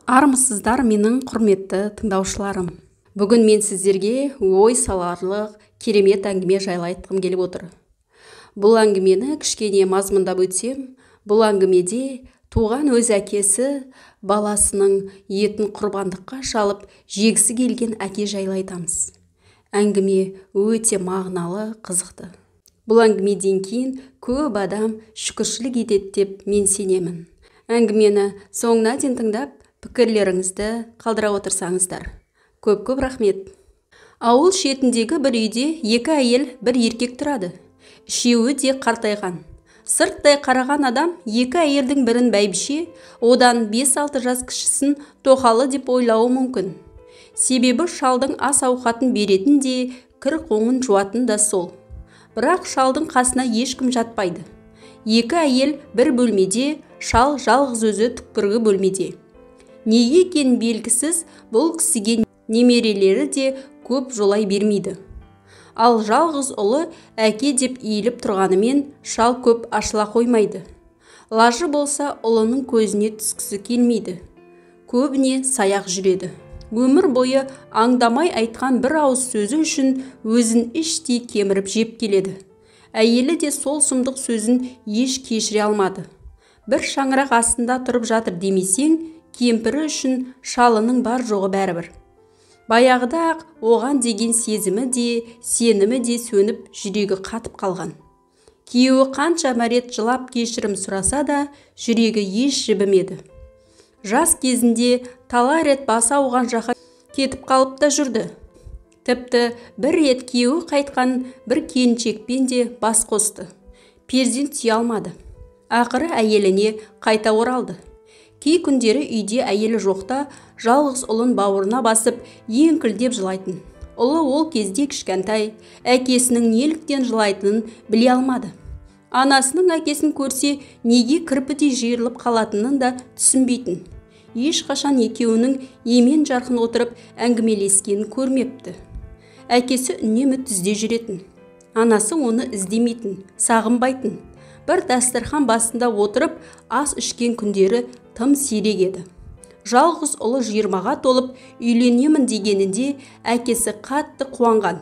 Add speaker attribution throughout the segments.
Speaker 1: Армысыздар, менің құрметті тыңдаушыларым. Бүгін мен сіздерге ой саларлық керемет әңгіме жайлы айтқым келіп отыр. Бұл әңгімені кішкене мазмұндап өтсем, бұл әңгімеде туған өз әкесі баласының етін құрбандыққа шалып жегісі келген әке жайлы айтамыз. Әңгіме өте мағыналы, қызықты. Бұл әңгімеден кейін көп адам шүкіршілік етеді деп мен сенемін. Әңгімені соңына дейін тыңдап, пікірлеріңізді қалдыра отырсаңыздар. Көп-көп рахмет. Ауыл шетіндегі бір үйде екі әйел, бір еркек тұрады. Үшеуі де қартайған. Сырттай қараған адам екі әйелдің бірін бәйбіше, одан 5-6 жас кішісін тоқалы деп ойлауы мүмкін. Себебі шалдың ас ауқатын беретін де, кір қоңын жуатын да сол. Бірақ шалдың қасына ешкім жатпайды. Екі әйел бір бөлмеде, шал жалғыз өзі түкпіргі бөлмеде. Неге екені белгісіз, бұл кісіге немерелері де көп жолай бермейді. Ал жалғыз ұлы әке деп иіліп тұрғанымен шал көп ашыла қоймайды. Лажы болса ұлының көзіне түскісі келмейді. Көбіне саяқ жүреді. Өмір бойы аңдамай айтқан бір ауыз сөзі үшін өзін іштей кеміріп жеп келеді. Әйелі де сол сұмдық сөзін еш кешіре алмады. Бір шаңырақ астында тұрып жатыр демесең, кемпірі үшін шалының бар жоғы бәрібір. Баяғыда-ақ оған деген сезімі де, сенімі де сөніп, жүрегі қатып қалған. Күйеуі қанша рет жылап кешірім сұраса да, жүрегі еш жібімеді. Жас кезінде талай рет басы ауған жаққа кетіп қалып та жүрді. Тіпті бір рет күйеуі қайтқан бір келіншекпен де бас қосты. Перзент сүйе алмады. Ақыры әйеліне қайта оралды. Кей күндері үйде әйелі жоқта жалғыз ұлын бауырына басып еңкілдеп жылайтын. Ұлы ол кезде кішкентай, әкесінің неліктен жылайтынын біле алмады. Анасының әкесін көрсе неге кірпідей жиырылып қалатынын да түсінбейтін. Ешқашан екеуінің емен жарқын отырып әңгімелескенін көрмепті. Әкесі үнемі түзде жүретін. Анасы оны іздемейтін, сағынбайтын. Бір дастархан басында отырып ас ішкен күндері тым сирек еді. Жалғыз ұлы 20-ға толып үйленемін дегенінде әкесі қатты қуанған.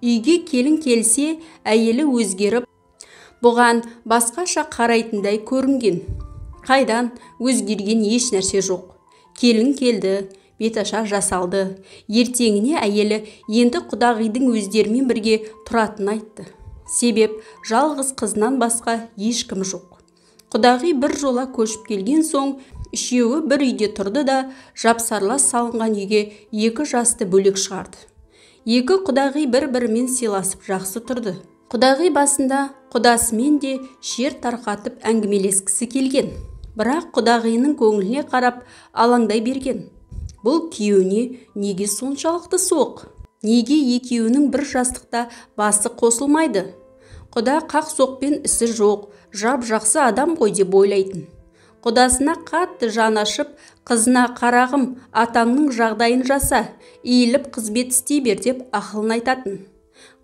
Speaker 1: Үйге келін келсе, әйелі өзгеріп, бұған басқаша қарайтындай көрінген. Қайдан өзгерген еш нәрсе жоқ. Келін келді, беташар жасалды. Ертеңіне әйелі енді құдағидің өздерімен бірге тұратынын айтты. Себеп жалғыз қызынан басқа ешкім жоқ. Құдағи бір жола көшіп келген соң, үшеуі бір үйде тұрды да, жапсарлас салынған үйге екі жасты бөлек шығарды. Екі құдағи бір-бірімен сыйласып жақсы тұрды. Құдағи басында құдасымен де шер тарқатып әңгімелескісі келген. Бірақ құдағиының көңіліне қарап алаңдай берген. Бұл күйеуіне неге соншалықты суық? Неге екеуінің бір жастықта басы қосылмайды? Құда қақ соқпен ісі жоқ, жап жақсы адам ғой деп ойлайтын. Құдасына қатты жан ашып, қызына қарағым, атаңның жағдайын жаса, иіліп қызмет істей бер деп ақылын айтатын.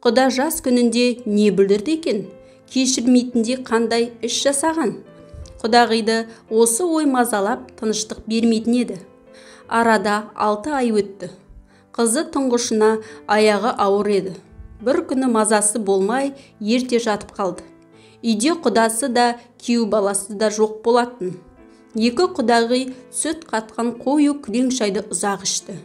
Speaker 1: Құда жас күнінде не бүлдірді екен? Кешірмейтіндей қандай іс жасаған? Құдағиды осы ой мазалап тыныштық бермейтін еді. Арада 6 ай өтті. Қызы тұңғышына аяғы ауыр еді. Бір күні мазасы болмай ерте жатып қалды. Үйде құдасы да, күйеу баласы да жоқ болатын. Екі құдағи сүт қатқан қою күрең шайды ұзақ ішті.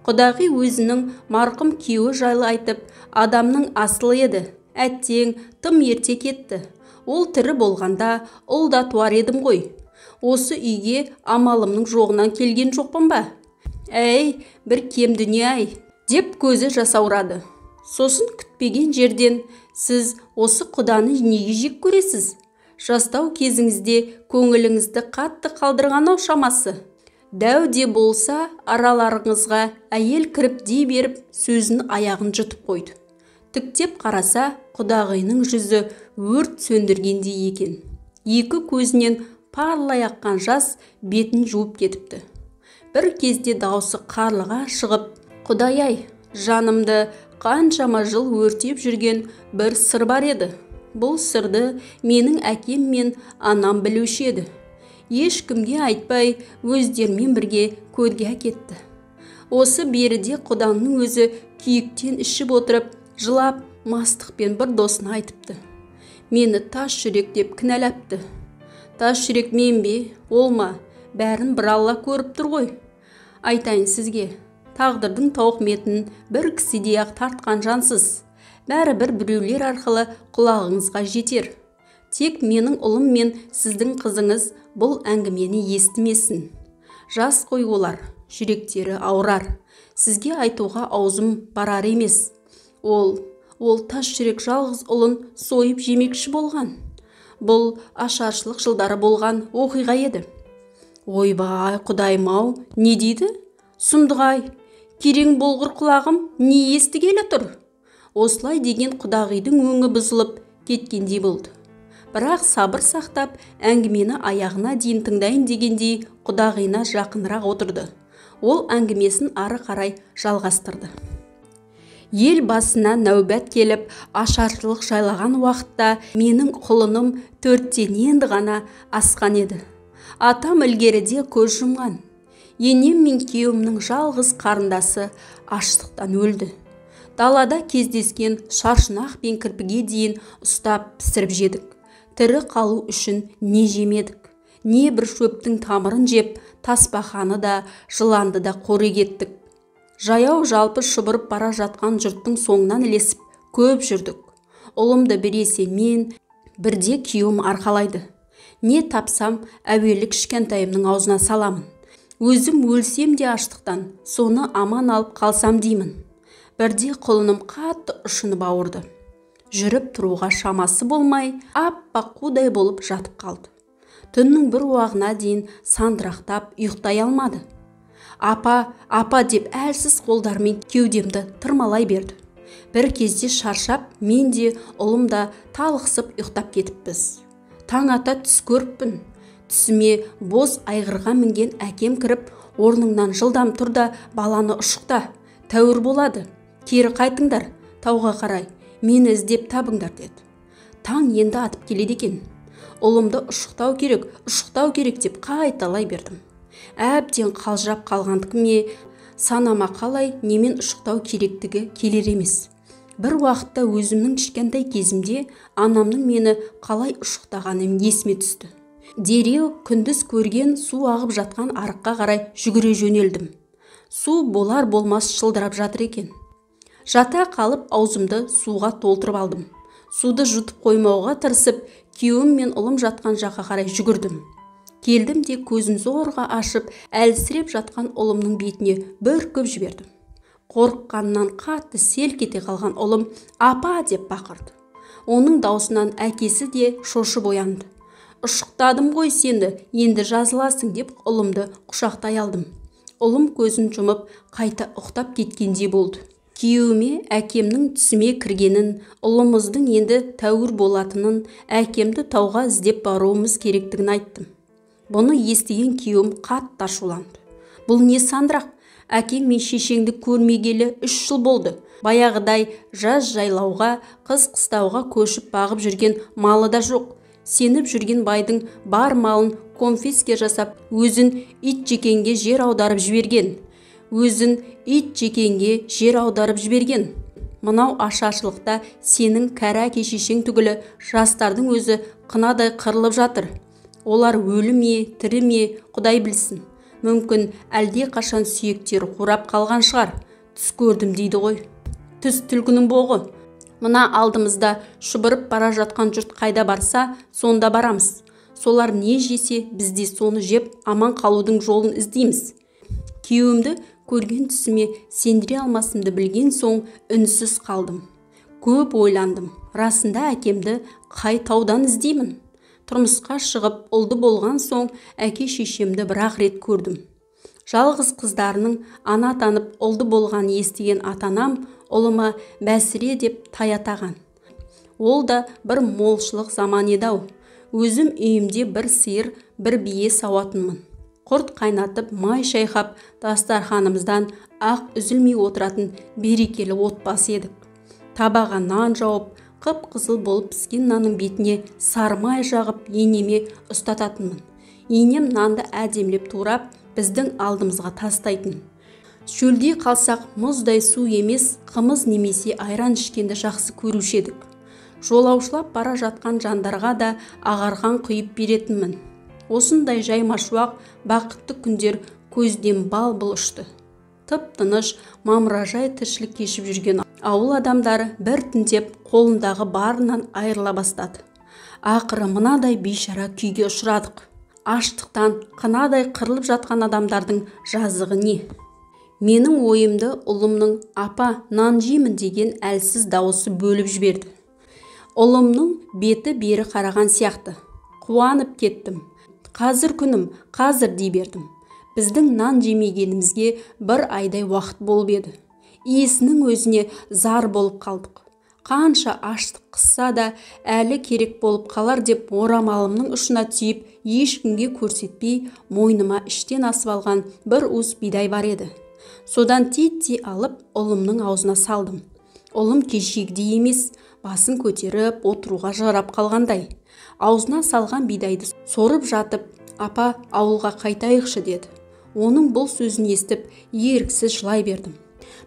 Speaker 1: Құдағи өзінің марқұм күйеуі жайлы айтып, адамның асылы еді. Әттең, тым ерте кетті. Ол тірі болғанда ұл да туар едім ғой. Осы үйге амалымның жоғынан келген жоқпын ба? Әй, бір кем дүние-ай, деп көзі жасаурады. Сосын күтпеген жерден, сіз осы құданы неге жек көресіз? Жастау кезіңізде көңіліңізді қатты қалдырған-ау шамасы. Дәу де болса, араларыңызға әйел кіріп дей беріп, сөзін аяғын жұтып қойды. Тіктеп қараса, құдағиының жүзі өрт сөндіргендей екен. Екі көзінен парлай аққан жас бетін жуып кетіпті. Бір кезде даусы қарлыға шығып, «Құдай-ай, жанымды қаншама жыл өртеп жүрген бір сыр бар еді. Бұл сырды менің әкем мен анам білуші еді. Ешкімге айтпай өздерімен бірге көрге әкетті. Осы беріде құдаңның өзі күйіктен ішіп отырып, жылап, мастықпен бір досына айтыпты. Мені тас жүрек деп кінәлапты. Тас жүрек мен бе, ол ма, бәрін бір Алла көріп тұр ғой. Айтайын сізге, тағдырдың тауқыметін бір кісідей-ақ тартқан жансыз. Бәрі бір біреулер арқылы құлағыңызға жетер. Тек менің ұлым мен сіздің қызыңыз бұл әңгімені естімесін. Жас қой олар, жүректері ауырар. Сізге айтуға аузым барар емес. Ол тас жүрек жалғыз ұлын сойып жемекші болған. Бұл ашаршылық жылдары болған оқиға еді. Ойбай, құдайым-ау, не дейді? Сұмдық-ай, керең болғыр құлағым не естігелі тұр? Осылай деген құдағидың өңі бұзылып кеткендей болды. Бірақ сабыр сақтап, әңгімені аяғына дейін тыңдайын дегендей құдағиына жақынырақ отырды. Ол әңгімесін ары қарай жалғастырды. Ел басына нәубәт келіп, ашаршылық жайлаған уақытта менің құлыным 4-тен енді ғана асқан еді. Атам ілгеріде көз жұмған. Енем мен күйеуімнің жалғыз қарындасы аштықтан өлді. Далада кездескен шаршынақ пен кірпіге дейін ұстап пісіріп жедік. Тірі қалу үшін не жемедік, не бір шөптің тамырын жеп, тасбақаны да, жыланды да қорек еттік. Жаяу жалпы шұбырып бара жатқан жұрттың соңынан ілесіп көп жүрдік. Ұлымды біресе мен, бірде күйеуім арқалайды. Не тапсам, әуелі кішкентайымның аузына саламын. Өзім өлсем де аштықтан, соны аман алып қалсам деймін. Бірде құлыным қатты ұшынып ауырды. Жүріп тұруға шамасы болмай, аппақ қудай болып жатып қалды. Түннің бір уағына дейін сандырақтап ұйықтай алмады. Апа, апа деп әлсіз қолдарымен кеудемді тырмалай берді. Бір кезде шаршап, мен де, ұлым да талықсып ұйықтап кетіппіз. Таң ата түс көріппін. Түсіме боз айғырға мінген әкем кіріп, орныңнан жылдам тұр да баланы ұшықта, тәуір болады, кері қайтыңдар, тауға қарай, мені іздеп табыңдар деді. Таң енді атып келеді екен. Ұлымды ұшықтау керек, ұшықтау керек деп қайталай бердім. Әбден қалжырап қалғандығы ме, санама қалай немен ұшықтау керектігі келер емес. Бір уақытта өзімнің кішкентай кезімде анамның мені қалай ұшықтағаны есіме түсті. Дереу күндіз көрген су ағып жатқан арыққа қарай жүгіре жөнелдім. Су болар болмас шылдырап жатыр екен. Жата қалып аузымды суға толтырып алдым. Суды жұтып қоймауға тырысып, күйеуім мен ұлым жатқан жаққа қарай жүгірдім. Келдім де көзін зорға ашып, әлсіреп жатқан ұлымның бетіне бүркіп жібердім. Қорыққаннан қатты селк ете қалған ұлым «Апа!» деп бақырды. Оның даусынан әкесі де шошып оянды. Ұшықтадым ғой сені, енді жазыласың деп ұлымды құшақтай алдым. Ұлым көзін жұмып, қайта ұқтап кеткендей болды. Күйеуіме әкемнің түсіме кіргенін, ұлымыздың енді тәуір болатынын, әкемді тауға іздеп баруымыз керектігін айттым. Бұны естіген күйеуім қатты ашуланды. Бұл не сандырақ? Әкең мен шешеңді көрмегелі 3 жыл болды. Баяғыдай жаз жайлауға, қыз қыстауға көшіп бағып жүрген малы да жоқ. Сеніп жүрген байдың бар малын конфиске жасап, өзін ит жекенге жер аударып жіберген. Өзін ит жекенге жер аударып жіберген. Мынау ашаршылықта сенің кәрі әке шешең түгілі жастардың өзі қынадай қырылып жатыр. Олар өлі ме, тірі ме, Құдай білсін. Мүмкін әлде қашан сүйектері қурап қалған шығар. Түс көрдім дейді ғой. Түс түлкінің боғы. Мына алдымызда шұбырып бара жатқан жұрт қайда барса, сонда барамыз. Солар не жесе, біз де соны жеп, аман қалудың жолын іздейміз. Күйеуімді көрген түсіме сендіре алмасымды білген соң үнсіз қалдым. Көп ойландым. Расында әкемді қай таудан іздеймін? Тұрмысқа шығып, ұлды болған соң әке шешемді бір-ақ рет көрдім. Жалғыз қыздарының ана танып ұлды болған естіген ата-анам ұлыма бәсіре деп тай атаған. Ол да бір молшылық заман еді-ау. Өзім үйімде бір сиыр, бір бие сауатынмын. Құрт қайнатып, май шайқап, дастарханымыздан ақ үзілмей отыратын берекелі отбасы едік. Табаға нан жауып, қып-қызыл болып піскен нанның бетіне сары май жағып енеме ұстататынмын. Енем нанды әдемілеп турап, біздің алдымызға тастайтын. Шөлдей қалсақ, мұздай су емес, қымыз немесе айран ішкенді жақсы көруші едік. Жолаушылап бара жатқан жандарға да ағарған құйып беретінмін. Осындай жаймашуақ бақытты күндер көзден бал-бұл ұшты. Тып-тыныш, мамыражай тіршілік кешіп жүрген ауыл адамдары біртіндеп қолындағы барынан айырыла бастады. Ақыры мынадай бейшара күйге ұшырадық. Аштықтан қынадай қырылып жатқан адамдардың жазығы не? Менің ойымды ұлымның «Апа, нан жеймін» деген әлсіз дауысы бөліп жіберді. Ұлымның беті бері қараған сияқты. Қуанып кеттім. Қазір күнім, қазір дей бердім. Біздің нан жемегенімізге бір айдай уақыт болып еді. Иесінің өзіне зар болып қалдық. Қанша аштық қысса да әлі керек болып қалар деп орамалымның ұшына түйіп, ешкімге көрсетпей мойныма іштен асып алған бір уыс бидай бар еді. Содан титтей алып ұлымның аузына салдым. Ұлым кешегідей емес, басын көтеріп отыруға жарап қалғандай. Аузына салған бидайды сорып жатып, «Апа, ауылға қайтайықшы» деді. Оның бұл сөзін естіп, еріксіз жылай бердім.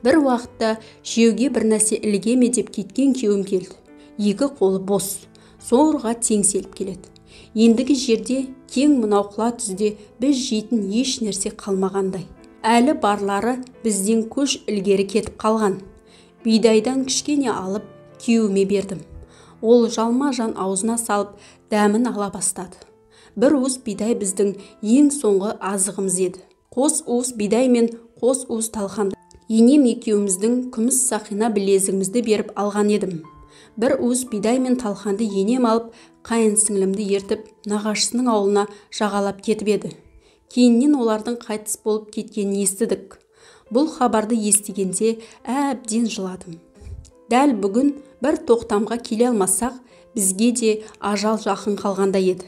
Speaker 1: Бір уақытта жеуге бір нәрсе ілге ме деп кеткен күйеуім келді. Екі қолы бос, зорға теңселіп келеді. Ендігі жерде кең мынау құла түзде біз жейтін еш нәрсе қалмағандай. Әлі барлары бізден көш ілгері кетіп қалған. Бидайдан кішкене алып күйеуіме бердім. Ол жалма-жан аузына салып, дәмін ала бастады. Бір уыс бидай біздің ең соңғы азығымыз еді. Қос уыс бидай мен қос уыс талқан енем екеуміздің күміс сақина білезігімізді беріп алған едім. Бір уыс бидай мен талқанды енем алып, қайын сіңлімді ертіп, нағашысының ауылына жағалап кетіп еді. Кейіннен олардың қайтыс болып кеткенін естідік. Бұл хабарды естігенде әбден жыладым. Дәл бүгін бір тоқтамға келе алмасақ, бізге де ажал жақын қалғандай еді.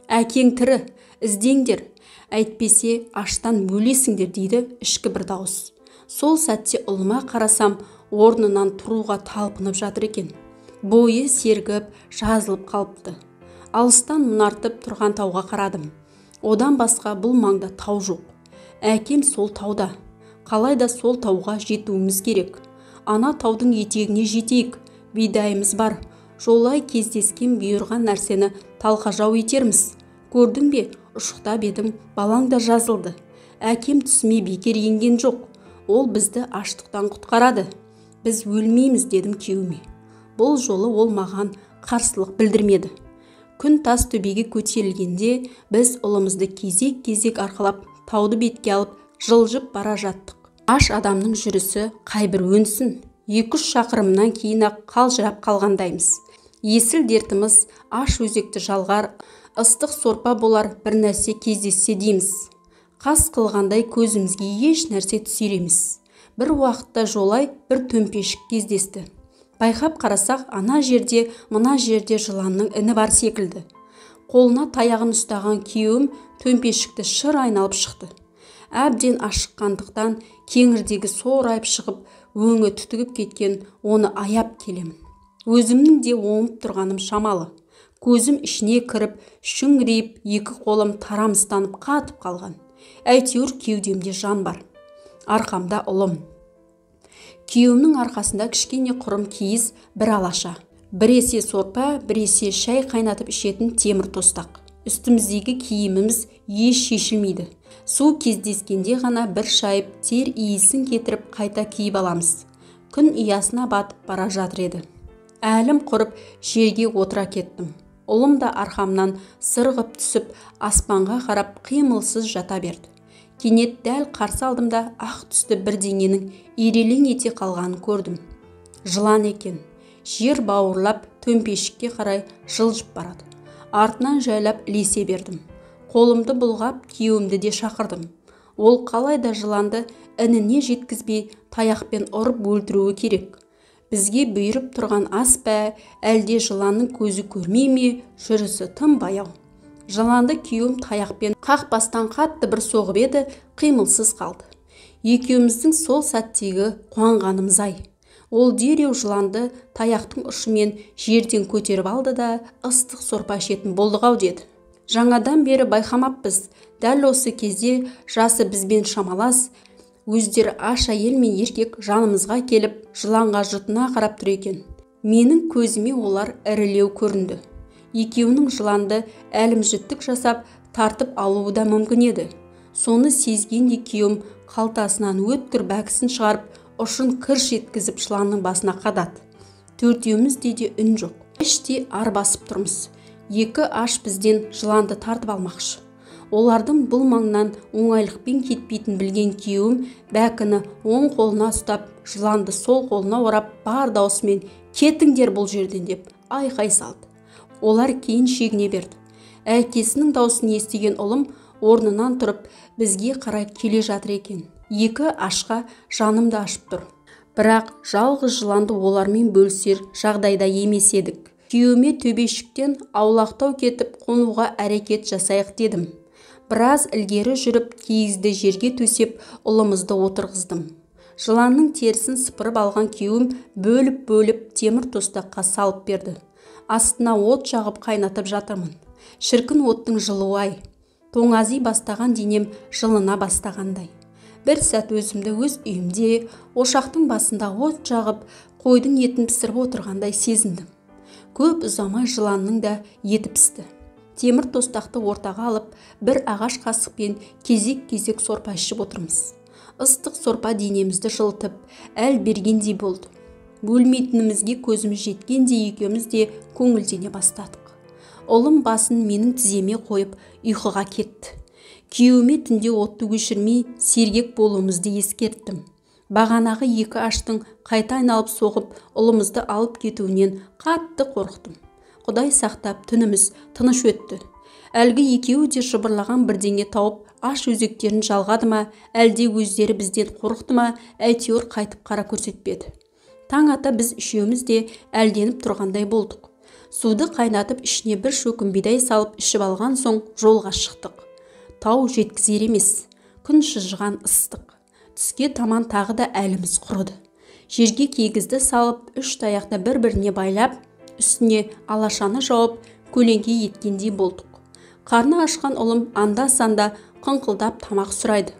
Speaker 1: Әкең тірі, іздеңдер, әйтпесе аштан өлесіңдер дейді ішкі бір дауыс. Сол сәтте ұлыма қарасам, орнынан тұруға талпынып жатыр екен. Бойы сергіп, жазылып қалыпты. Алыстан мұнартып тұрған тауға қарадым. Одан басқа бұл маңда тау жоқ. Әкем сол тауда. Қалай да сол тауға жетуіміз керек. Ана таудың етегіне жетейік, бидайымыз бар. Жолай кездескен бұйырған нәрсені талқажау етерміз. Көрдің бе, ұшықтап едім, балаң да жазылды. Әкем түсіме бекер енген жоқ. Ол бізді аштықтан құтқарады. Біз өлмейміз дедім күйеуіме. Бұл жолы ол маған қарсылық білдірмеді. Күн тас төбеге көтерілгенде біз ұлымызды кезек-кезек арқалап, тауды бетке алып, жылжып бара жаттық. Аш адамның жүрісі қайбір өнсін. 2-3 шақырымнан кейін-ақ қалжырап қалғандаймыз. Есіл дертіміз аш өзекті жалғар, ыстық сорпа болар бір нәрсе кездессе дейміз. Қас қылғандай көзімізге еш нәрсе түсер емес. Бір уақытта жолай бір төмпешік кездесті. Байқап қарасақ, ана жерде, мына жерде жыланның іні бар секілді. Қолына таяғын ұстаған күйеуім төмпешікті шыр айналып шықты. Әбден ашыққандықтан кеңірдегі сорайып шығып, өңі түтігіп кеткен оны аяп келемін. Өзімнің де оңып тұрғаным шамалы. Көзім ішіне кіріп, шүңірейіп, екі қолым тарамыстанып қатып қалған. Әйтеуір кеудемде жан бар. Арқамда ұлым. Күйеуімнің арқасында кішкене құрым киіз бір алаша. Біресе сорпа, біресе шай қайнатып ішетін темір тостақ. Үстіміздегі киіміміз еш шешілмейді. Су кездескенде ғана бір шайып, тер иісін кетіріп қайта киіп аламыз. Күн ұясына батып бара жатыр еді. Әлім құрып жерге отыра кеттім. Ұлым да арқамнан сырғып түсіп, аспанға қарап қимылсыз жата берді. Кенет дәл қарсы алдымда ақ түсті бірдеңенің ирелең ете қалғанын көрдім. Жылан екен. Жер бауырлап төмпешікке қарай жылжып барады. Артынан жайлап ілесе бердім. Қолымды бұлғап, күйеуімді де шақырдым. Ол қалай да жыланды ініне жеткізбей таяқпен ұрып өлтіруі керек. Бізге бұйырып тұрған ас па, әлде жыланның көзі көрмей ме, жүрісі тым баяу. Жыланды күйеуім таяқпен қақпастан қатты бір соғып еді, қимылсыз қалды. Екеуміздің сол сәттегі қуанғанымыз ай. Ол дереу жыланды таяқтың ұшымен жерден көтеріп алды да, ыстық сорпа ішетін болдық ау деді. Жаңадан бері байқамаппыз. Дәл осы кезде жасы бізбен шамалас, өздері аш әйел мен еркек жанымызға келіп, жыланға жұтына қарап тұр екен. Менің көзіме олар ірілеу көрінді. Екеуінің жыланды әлімжіттік жасап, тартып алуы да мүмкін еді. Соны сезгенде күйеуім қалтасынан өткір бәкісін шығарып, ұшын кірш еткізіп жыланның басына қадады. Төртеумізде де үн жоқ. Іштей арбасып тұрмыз. Екі аш бізден жыланды тартып алмақшы. Олардың бұл маңнан оңайлықпен кетпейтін білген күйеуім бәкіні оң қолына ұстап, жыланды сол қолына орап, бар даусымен «Кетіңдер бұл жерден» деп айқай салды. Олар кейін шегіне берді. Әкесінің даусын естіген ұлым орнынан тұрып, бізге қарай келе жатыр екен. Екі ашқа жаным да ашып тұр. Бірақ жалғыз жыланды олармен бөлісер жағдайда емес едік. Күйеуіме төбешіктен аулақтау кетіп қонуға әрекет жасайық дедім. Біраз ілгері жүріп, киізді жерге төсеп, ұлымызды отырғыздым. Жыланның терісін сыпырып алған күйеуім бөліп-бөліп темір тостаққа салып берді. Астына от жағып қайнатып жатырмын. Шіркін оттың жылуы-ай! Тоңази бастаған денем жылына бастағандай. Бір сәт өзімді өз үйімде, ошақтың басында от жағып, қойдың етін пісіріп отырғандай сезіндім. Көп ұзамай жыланның да еті пісті. Темір тостақты ортаға алып, бір ағаш қасықпен кезек-кезек сорпа ішіп отырмыз. Ыстық сорпа денемізді жылытып, әл бергендей болды. Өлмейтінімізге көзіміз жеткендей екеуміз де көңілдене бастадық. Ұлым басын менің тіземе қойып, ұйқыға кетті. Күйеуіме түнде отты өшірмей, сергек болуымызды ескерттім. Бағанағы екі аштың қайта айналып соғып, ұлымызды алып кетуінен қатты қорықтым. Құдай сақтап, түніміз тыныш өтті. Әлгі екеуі де жыбырлаған бірдеңе тауып, аш өзектерін жалғады ма, әлде өздері бізден қорықты ма, әйтеуір қайтып қара көрсетпеді. Таң ата біз үшеуміз де әлденіп тұрғандай болдық. Суды қайнатып, ішіне бір шөкім бидай салып ішіп алған соң жолға шықтық. Тау жеткізер емес, күн шыжыған ыстық. Түске таман тағы да әліміз құрыды. Жерге кигізді салып, үш таяқты бір-біріне байлап, үстіне алашаны жауып, көлеңке еткендей болдық. Қарны ашқан ұлым анда-санда қыңқылдап тамақ сұрайды.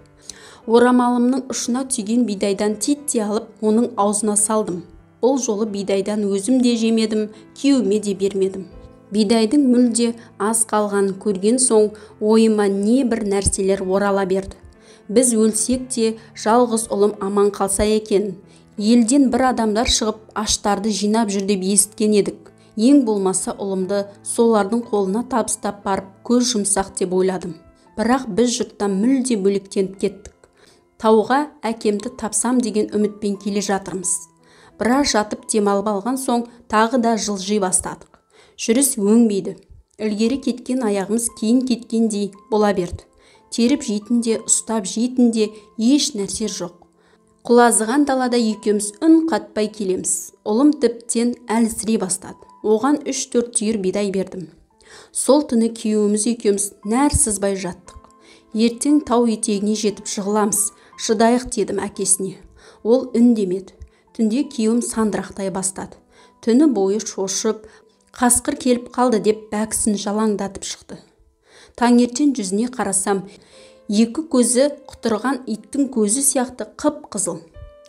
Speaker 1: Орамалымның ұшына түйген бидайдан титтей алып, оның аузына салдым. Бұл жолы бидайдан өзім де жемедім, күйеуіме де бермедім. Бидайдың мүлде аз қалғанын көрген соң ойыма не бір нәрселер орала берді. Біз өлсек те жалғыз ұлым аман қалса екен. Елден бір адамдар шығып, аштарды жинап жүр деп есіткен едік. Ең болмаса ұлымды солардың қолына табыстап барып көз жұмсақ деп ойладым. Бірақ біз жұрттан мүлде бөлектеніп кеттік. Тауға әкемді тапсам деген үмітпен келе жатырмыз. Біраз жатып демалып алған соң тағы да жылжи бастадық. Жүріс өңбейді. Ілгері кеткен аяғымыз кейін кеткендей бола берді. Теріп жейтін де, ұстап жейтін де еш нәрсе жоқ. Құлазыған далада екеуміз үн қатпай келеміз. Ұлым тіптен әлсірей бастады. Оған 3-4 түйір бидай бердім. Сол түні күйеуіміз екеуміз нәр сызбай жаттық. Ертең тау етегіне жетіп жығыламыз, шыдайық дедім әкесіне. Ол үндемеді. Түнде күйеуім сандырақтай бастады. Түні бойы шошып, қасқыр келіп қалды деп бәкісін жалаңдатып шықты. Таңертең жүзіне қарасам, екі көзі құтырған иттің көзі сияқты қып-қызыл.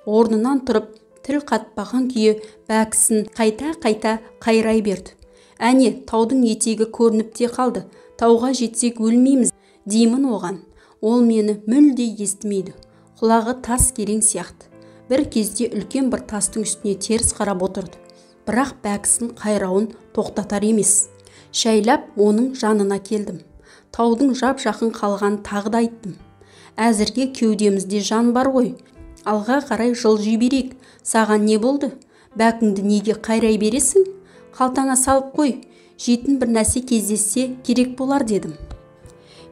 Speaker 1: Орнынан тұрып, тіл қатпаған күйі бәкісін қайта-қайта қайрай берді. Әне, таудың етегі көрініп те қалды. Тауға жетсек өлмейміз деймін оған. Ол мені мүлде естімейді. Құлағы тас керең сияқты. Бір кезде үлкен бір тастың үстіне теріс қарап отырды. Бірақ бәкісін қайрауын тоқтатар емес. Шәйлап оның жанына келдім. Таудың жап-жақын қалғанын тағы да айттым. Әзірге кеудемізде жан бар ғой. Алға қарай жылжи берейік. Саған не болды? Бәкіңді неге қайрай бересің? Қалтаңа салып қой. Жейтін бір нәрсе кездессе керек болар дедім.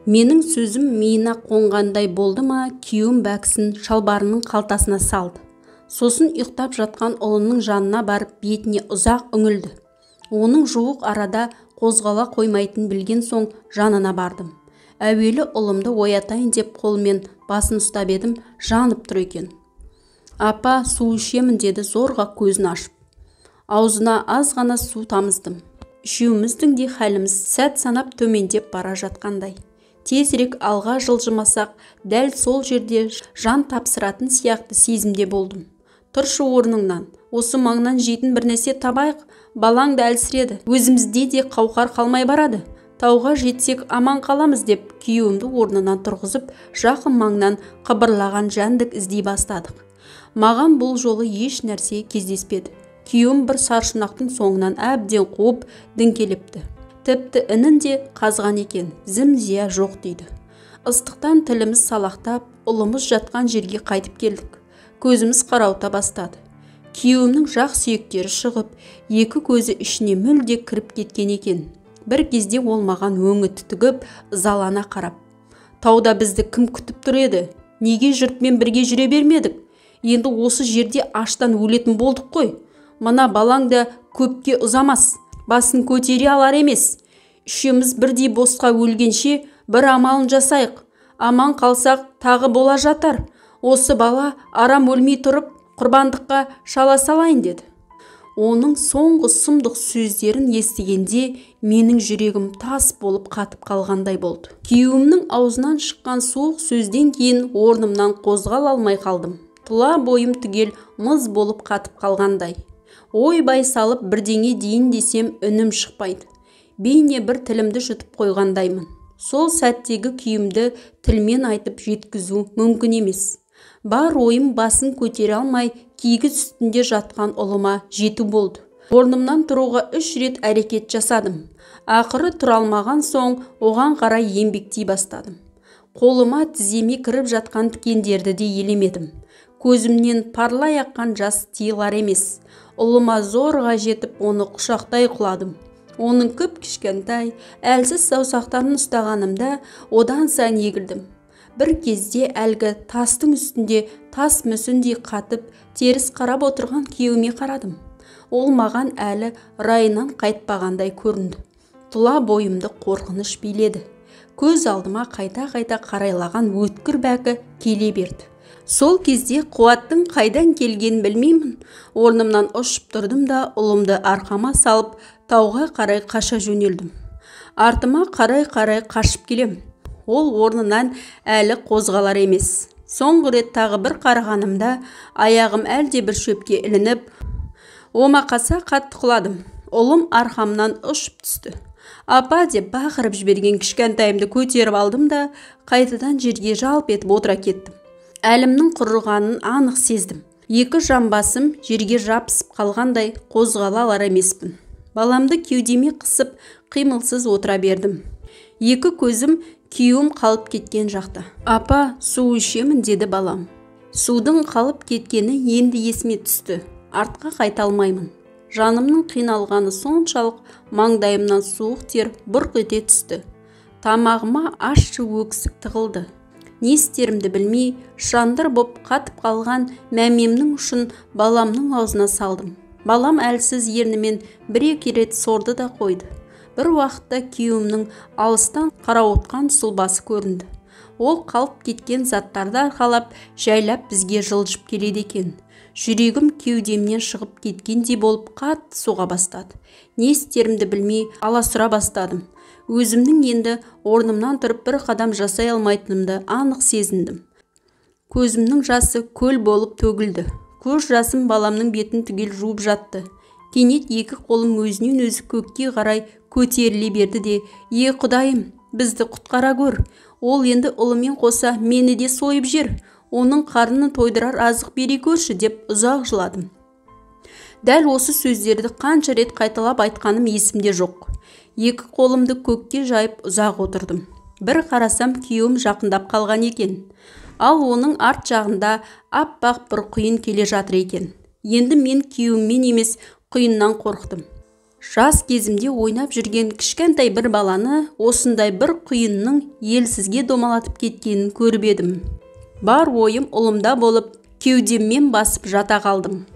Speaker 1: Менің сөзім миына қонғандай болды ма, күйеуім бәкісін шалбарының қалтасына салды. Сосын ұйықтап жатқан ұлының жанына барып бетіне ұзақ үңілді. Оның жуық арада қозғала қоймайтын білген соң жанына бардым. Әуелі ұлымды оятайын деп қолымен басын ұстап едім, жанып тұр екен. Апа, су ішемін деді зорға көзін ашып. Аузына аз ғана су тамыздым. Үшеуміздің де халіміз сәт санап төмендеп бара жатқандай. Тезірек алға жылжымасақ, дәл сол жерде жан тапсыратын сияқты сезімде болдым. Тұршы орныңнан, осы маңнан жейтін бір нәрсе табайық, балаң да әлсіреді, өзімізде де қауқар қалмай барады. Тауға жетсек аман қаламыз деп күйеуімді орнынан тұрғызып, жақын маңнан қыбырлаған жәндік іздей бастадық. Маған бұл жолы еш нәрсе кездеспеді. Күйеуім бір саршұнақтың соңынан әбден қуып діңкелепті. Тіпті інін де қазған екен, зім-зия жоқ дейді. Ыстықтан тіліміз салақтап, ұлымыз жатқан жерге қайтып келдік. Көзіміз қарауыта бастады. Күйеуімнің жақ сүйектері шығып, екі көзі ішіне мүлде кіріп кеткен екен. Бір кезде ол маған өңі түтігіп, ызалана қарап, тауда бізді кім күтіп тұр еді? Неге жұртпен бірге жүре бермедік? Енді осы жерде аштан өлетін болдық қой. Мына балаң да көпке ұзамас, басын көтере алар емес. Үшеуміз бірдей босқа өлгенше бір амалын жасайық. Аман қалсақ тағы бола жатар. Осы бала арам өлмей тұрып құрбандыққа шала салайын деді. Оның соңғы сұмдық сөздерін естігенде менің жүрегім тас болып қатып қалғандай болды. Күйеуімнің аузынан шыққан суық сөзден кейін орнымнан қозғала алмай қалдым. Тұла бойым түгел мұз болып қатып қалғандай. Ойбай салып бірдеңе дейін десем үнім шықпайды. Бейне бір тілімді жұтып қойғандаймын. Сол сәттегі күйімді тілмен айтып жеткізу мүмкін емес. Бар ойым басын көтере алмай кигіз үстінде жатқан ұлыма жету болды. Орнымнан тұруға 3 рет әрекет жасадым. Ақыры тұра алмаған соң оған қарай еңбектей бастадым. Қолыма тіземе кіріп жатқан тікендерді де елемедім. Көзімнен парлай аққан жас тиылар емес. Ұлыма зорға жетіп оны құшақтай құладым. Оның кіп-кішкентай, әлсіз саусақтарын ұстағанымда одан сайын егілдім. Бір кезде әлгі тастың үстінде тас мүсіндей қатып, теріс қарап отырған күйеуіме қарадым. Ол маған әлі райынан қайтпағандай көрінді. Тұла бойымды қорқыныш биледі. Көз алдыма қайта-қайта қарайлаған өткір бәкі келе берді. Сол кезде қуаттың қайдан келгенін білмеймін. Орнымнан ұшып тұрдым да ұлымды арқама салып, тауға қарай қаша жөнелдім. Артыма қарай-қарай қашып келем. Ол орнынан әлі қозғалар емес. Соңғы рет тағы бір қарағанымда аяғым әлде бір шөпке ілініп, омақаса қатты құладым. Ұлым арқамнан ұшып түсті. Апа деп бақырып жіберген кішкентайымды көтеріп алдым да қайтадан жерге жалп етіп отыра кеттім. Әлімнің құрығанын анық сездім. Екі жамбасым жерге жабысып қалғандай қозғала алар емеспін. Баламды кеудеме қысып, қимылсыз отыра бердім. Екі көзім күйеуім қалып кеткен жақта. Апа, су ішемін деді балам. Судың қалып кеткені енді есіме түсті. Артқа қайта алмаймын. Жанымның қиналғаны соншалық маңдайымнан суық тер бұрқ ете түсті. Тамағыма ащы өксік тығылды. Не істерімді білмей, шандыр боп қатып қалған мәмемнің ұшын баламның аузына салдым. Балам әлсіз ернімен бір-екі рет сорды да қойды. Бір уақытта күйеуімнің алыстан қарауытқан сұлбасы көрінді. Ол қалып кеткен заттарды арқалап, жайлап бізге жылжып келеді екен. Жүрегім кеудемнен шығып кеткендей болып қатты соға бастады. Не істерімді білмей аласұра бастадым. Өзімнің енді орнымнан тұрып бір қадам жасай алмайтынымды анық сезіндім. Көзімнің жасы көл болып төгілді. Көз жасым баламның бетін түгел жуып жатты. Кенет екі қолым өзінен өзі көкке қарай көтеріле берді де, «Е, Құдайым, бізді құтқара көр. Ол енді ұлымен қоса мені де сойып жер. Оның қарнын тойдырар азық бере көрші» деп ұзақ жыладым. Дәл осы сөздерді қанша рет қайталап айтқаным есімде жоқ. Екі қолымды көкке жайып ұзақ отырдым. Бір қарасам күйеуім жақындап қалған екен. Ал оның арт жағында аппақ бір құйын келе жатыр екен. Енді мен күйеуіммен емес, құйыннан қорықтым. Жас кезімде ойнап жүрген кішкентай бір баланы осындай бір құйынның елсізге домалатып кеткенін көріп едім. Бар ойым ұлымда болып, кеудеммен басып жата қалдым.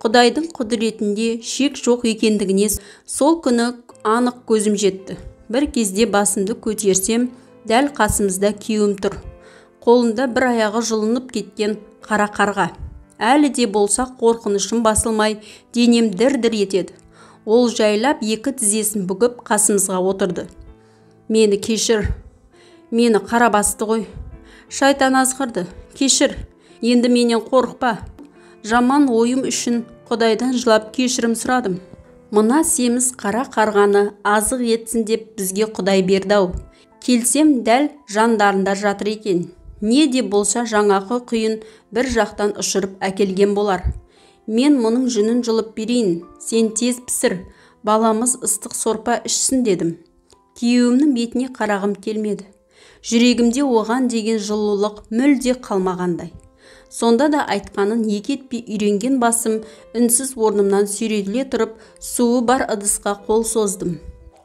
Speaker 1: Құдайдың құдіретінде шек жоқ екендігіне сол күні анық көзім жетті. Бір кезде басымды көтерсем, дәл қасымызда күйеуім тұр. Қолында бір аяғы жұлынып кеткен қара қарға. Әлі де болса қорқынышым басылмай, денем дір-дір етеді. Ол жайлап екі тізесін бүгіп қасымызға отырды. Мені кешір, мені қара басты ғой. Шайтан азғырды, кешір, енді менен қорықпа. Жаман ойым үшін Құдайдан жылап кешірім сұрадым. Мына семіз қара қарғаны азық етсін деп бізге Құдай берді-ау. Келсем дәл жандарында жатыр екен. Не де болса жаңағы құйын бір жақтан ұшырып әкелген болар. Мен мұның жүнін жұлып берейін, сен тез пісір, баламыз ыстық сорпа ішсін дедім. Күйеуімнің бетіне қарағым келмеді. Жүрегімде оған деген жылулық мүлде қалмағандай. Сонда да айтқанын екі етпей үйренген басым үнсіз орнымнан сүйретіле тұрып, суы бар ыдысқа қол создым.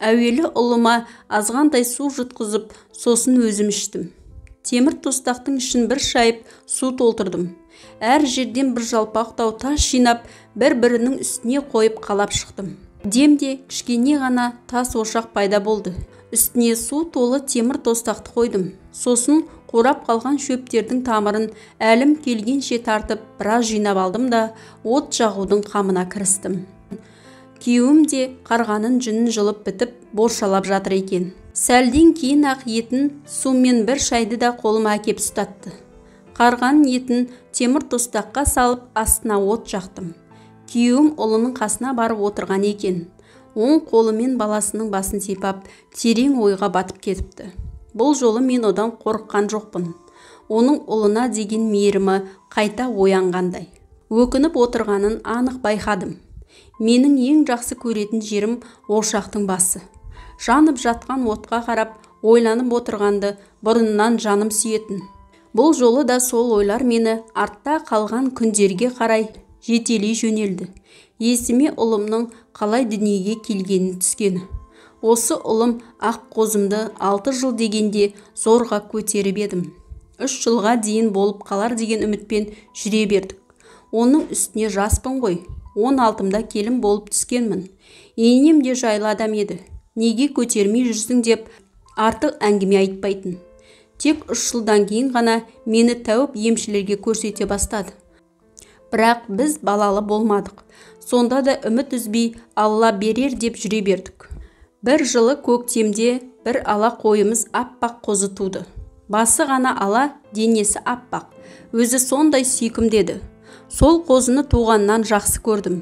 Speaker 1: Әуелі ұлыма азғантай су жұтқызып, сосын өзім іштім. Темір тостақтың ішін бір шайып, су толтырдым. Әр жерден бір жалпақтау тас жинап, бір-бірінің үстіне қойып қалап шықтым. Демде кішкене ғана тас ошақ пайда болды. Үстіне су толы темір тостақты қойдым. Сосын қурап қалған шөптердің тамырын әлім келгенше тартып, біраз жинап алдым да, от жағудың қамына кірістім. Күйеуім де қарғаның жүнін жұлып бітіп, боршалап жатыр екен. Сәлден кейін ақ етін сумен бір шайды да қолыма әкеп ұстатты. Қарғаның етін темір тостаққа салып, астына от жақтым. Күйеуім ұлының қасына барып отырған екен. Оң қолымен баласының басын сипап, терең ойға батып кетіпті. Бұл жолы мен одан қорыққан жоқпын. Оның ұлына деген мейірімі қайта оянғандай. Өкініп отырғанын анық байқадым. Менің ең жақсы көретін жерім ошақтың басы. Жанып жатқан отқа қарап, ойланып отырғанды бұрыннан жаным сүйетін. Бұл жолы да сол ойлар мені артта қалған күндерге қарай жетелей жөнелді. Есіме ұлымның қалай дүниеге келгенін түскені. Осы ұлым ақ қозымды 6 жыл дегенде зорға көтеріп едім. 3 жылға дейін болып қалар деген үмітпен жүре бердік. Оның үстіне жаспын ғой. 16-мда келін болып түскенмін. Енем де жайлы адам еді. Неге көтермей жүрсің деп артық әңгіме айтпайтын. Тек 3 жылдан кейін ғана мені тәуіп емшілерге көрсете бастады. Бірақ біз балалы болмадық. Сонда да үміт үзбей Алла берер деп жүре бердік. Бір жылы көктемде бір ала қойымыз аппақ қозы туды. Басы ғана ала, денесі аппақ. Өзі сондай сүйкімді еді. Сол қозыны туғаннан жақсы көрдім.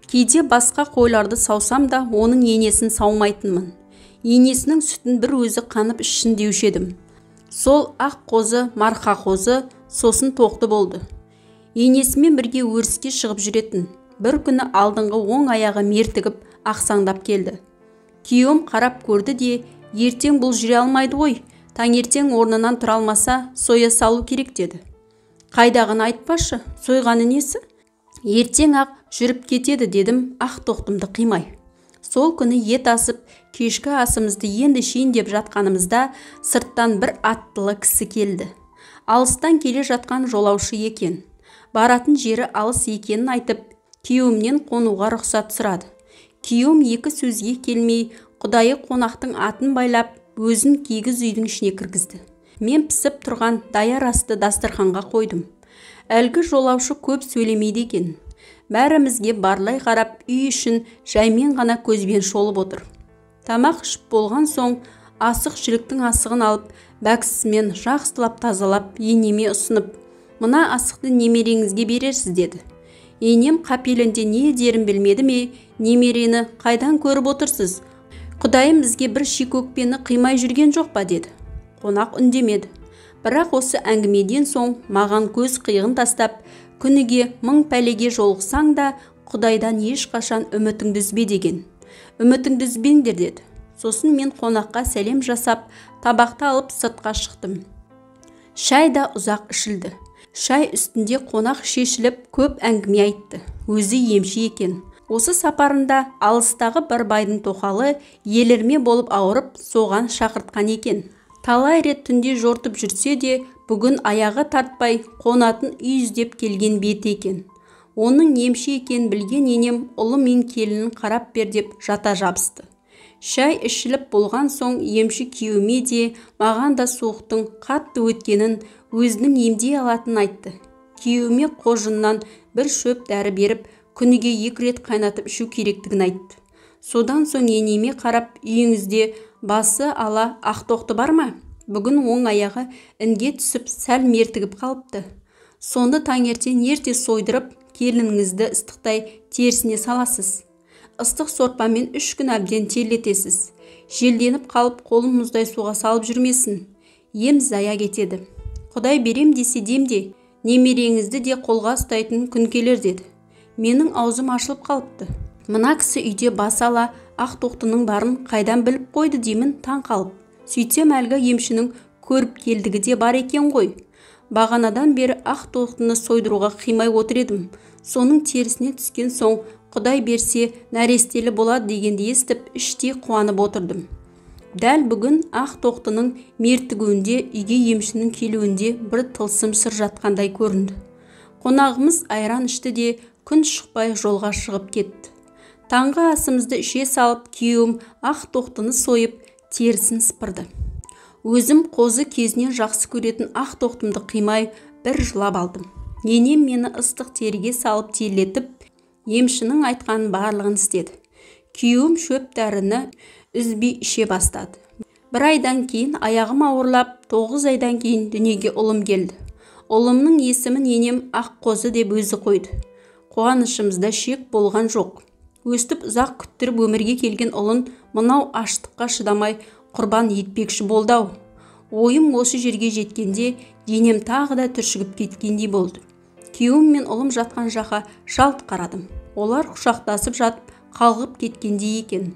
Speaker 1: Кейде басқа қойларды саусам да оның енесін саумайтынмын. Енесінің сүтін бір өзі қанып ішсін деуші едім. Сол ақ қозы, марқа қозы, сосын тоқты болды. Енесімен бірге өріске шығып жүретін. Бір күні алдыңғы оң аяғы мертігіп ақсаңдап келді. Күйеуім қарап көрді де, ертең бұл жүре алмайды ғой, таңертең орнынан тұра алмаса, соя салу керек деді. Қайдағыны айтпашы, сойғаны несі? Ертең ақ жүріп кетеді дедім, ақ тоқтымды қимай. Сол күні ет асып, кешкі асымызды енді ішейін деп жатқанымызда сырттан бір аттылы кісі келді. Алыстан келе жатқан жолаушы екен. Баратын жері алыс екенін айтып, күйеуімнен қонуға рұқсат сұрады. Күйеуім екі сөзге келмей, құдайы қонақтың атын байлап, өзін кигіз үйдің ішіне кіргізді. Мен пісіп тұрған даяр асты дастарханға қойдым. Әлгі жолаушы көп сөйлемейді екен. Бәрімізге барлай қарап, үй ішін жаймен ғана көзбен шолып отыр. Тамақ ішіп болған соң, асық жіліктің асығын алып, бәкісімен жақсылап тазалап, енеме ұсынып, мына асықты немереңізге берерсіз деді. Енем қапелінде не дерін білмеді ме, немерені қайдан көріп отырсыз? Құдайым бізге бір шикөкпені қимай жүрген жоқ па деді. Қонақ үндемеді. Бірақ осы әңгімеден соң маған көз қиығын тастап, күніге мың пәлеге жолықсаң да, Құдайдан ешқашан үмітіңді үзбе деген. Үмітіңді үзбеңдер деді. Сосын мен қонаққа сәлем жасап, табақты алып сыртқа шықтым. Шай да ұзақ ішілді. Шай үстінде қонақ шешіліп көп әңгіме айтты. Өзі емші екен. Осы сапарында алыстағы бір байдың тоқалы елірме болып ауырып, соған шақыртқан екен. Талай рет түнде жортып жүрсе де, бүгін аяғы тартпай қонатын үй іздеп келген беті екен. Оның емші екенін білген енем ұлы мен келінін қарап бер деп жата жабысты. Шай ішіліп болған соң емші күйеуіме де, маған да суықтың қатты өткенін, өзінің емдей алатынын айтты. Күйеуіме қожыннан бір шөп дәрі беріп, күніге 2 рет қайнатып ішу керектігін айтты. Содан соң енеме қарап, үйіңізде басы ала ақ тоқты бар ма? Бүгін оң аяғы інге түсіп сәл мертігіп қалыпты. Соны таңертең ерте сойдырып, келініңізді ыстықтай терісіне саласыз. Ыстық сорпамен 3 күн әбден терлетесіз. Желденіп қалып, қолын мұздай суға салып жүрмесін. Ем зая кетеді. Құдай берем десе демде, немереңізді де қолға ұстайтын күн келер деді. Менің аузым ашылып қалыпты. Мына кісі үйде басы ала ақ тоқтының барын қайдан біліп қойды деймін таң қалып. Сөйтсем әлгі емшінің көріп келдігі де бар екен ғой. Бағанадан бері ақ тоқтыны сойдыруға қимай отыр едім. Соның терісіне түскен соң Құдай берсе нәрестелі болады дегенді естіп, іштей қуанып отырдым. Дәл бүгін ақ тоқтының мертігуінде үйге емшінің келуінде бір тылсым сыр жатқандай көрінді. Қонағымыз айран ішті де күн шықпай жолға шығып кетті. Таңғы асымызды іше салып, күйеуім ақ тоқтыны сойып, терісін сыпырды. Өзім қозы кезінен жақсы көретін ақ тоқтымды қимай бір жылап алдым. Енем мені ыстық теріге салып терлетіп, емшінің айтқанын барлығын істеді. Күйеуім шөп дәріні үзбей іше бастады. Бір айдан кейін аяғым ауырлап, 9 айдан кейін дүниеге ұлым келді. Ұлымның есімін енем ақ қозы деп өзі қойды. Қуанышымызда шек болған жоқ. Өстіп ұзақ күттіріп өмірге келген ұлын мынау аштыққа шыдамай құрбан етпекші болды-ау. Ойым осы жерге жеткенде денем тағы да түршігіп кеткендей болды. Күйеуім мен ұлым жатқан жаққа жалт қарадым. Олар құшақтасып жатып қалғып кеткендей екен.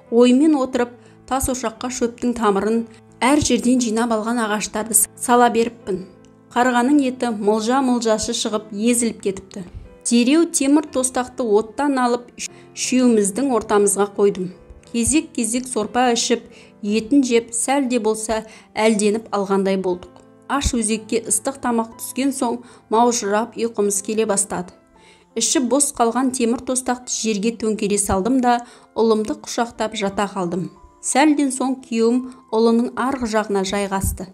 Speaker 1: Оймен отырып тас ошаққа шөптің тамырын әр жерден жинап алған ағаштарды сала беріппін. Қарғаның еті мылжа-мылжасы шығып езіліп кетіпті. Дереу темір тостақты оттан алып, үшеуміздің ортамызға қойдым. Кезек-кезек сорпа ішіп, етін жеп, сәл де болса әлденіп алғандай болдық. Аш өзекке ыстық тамақ түскен соң маужырап ұйқымыз келе бастады. Іші бос қалған темір тостақты жерге төңкере салдым да, ұлымды құшақтап жата қалдым. Сәлден соң күйеуім ұлының арғы жағына жайғасты.